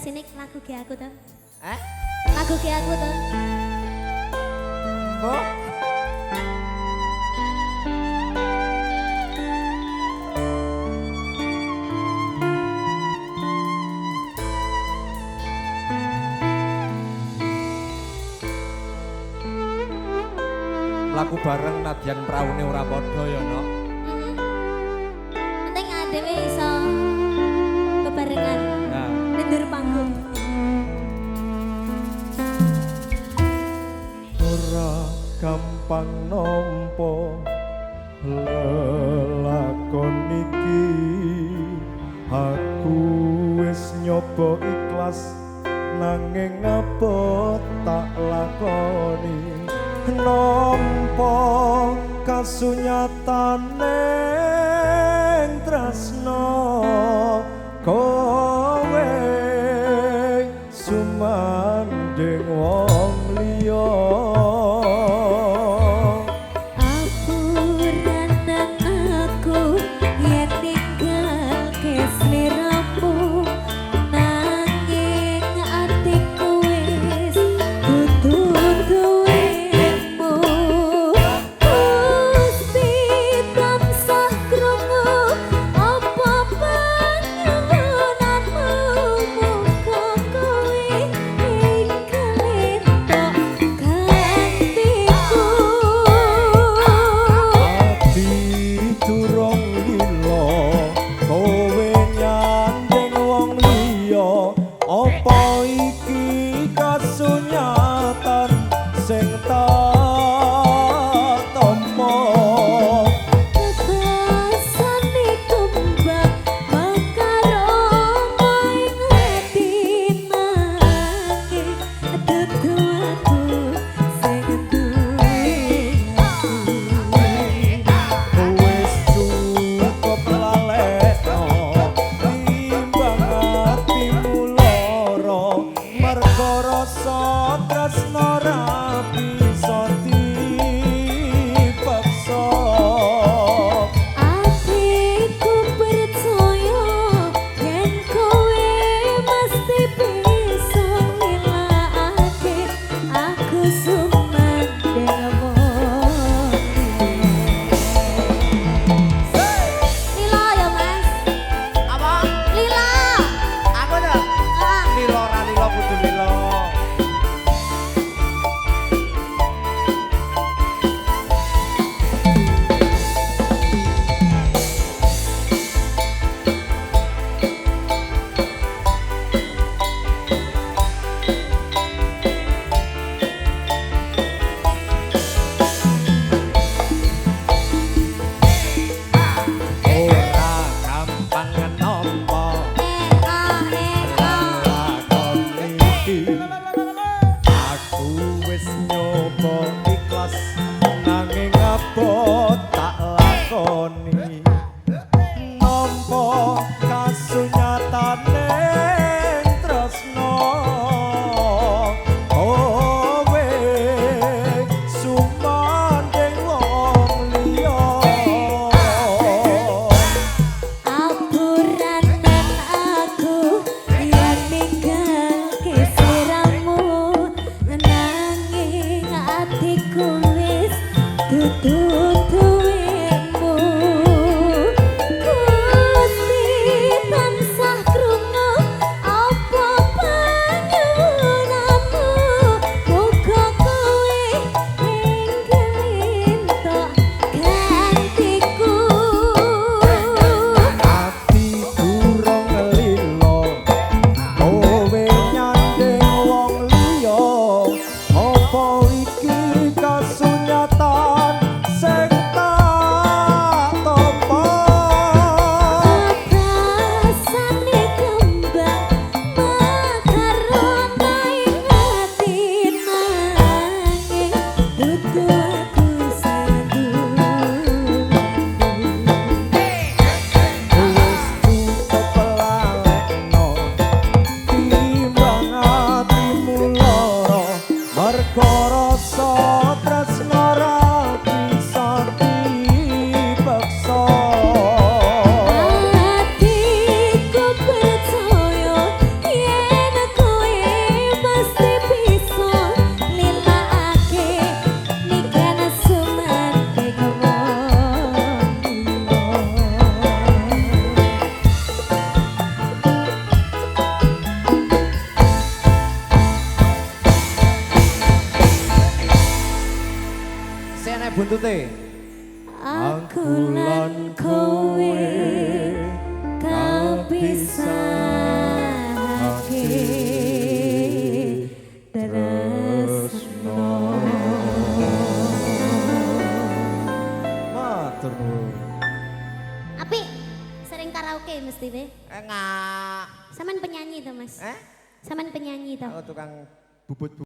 Sini lagu ge aku to. Eh? Lagu ge aku to. Mbok. Laku bareng nadyan praune ora padha ya, Nok. Heeh. Penting dhewe iso bebarengan. Nah, ndur panggung. Ora gampang nampa lelakon iki. Aku wis nyoba ikhlas nanging abot tak lakoni. Nampa kasunyatane tresno kowe sumandhing wong liya. Atiku percaya yen Enek buntute. Aku lan kowe kapisahake tresno. Matur nuwun. Apik, sering karaoke mesti we. Enggak. Saman penyanyi to, Mas? Eh? Saman penyanyi to. Aku tukang bubut.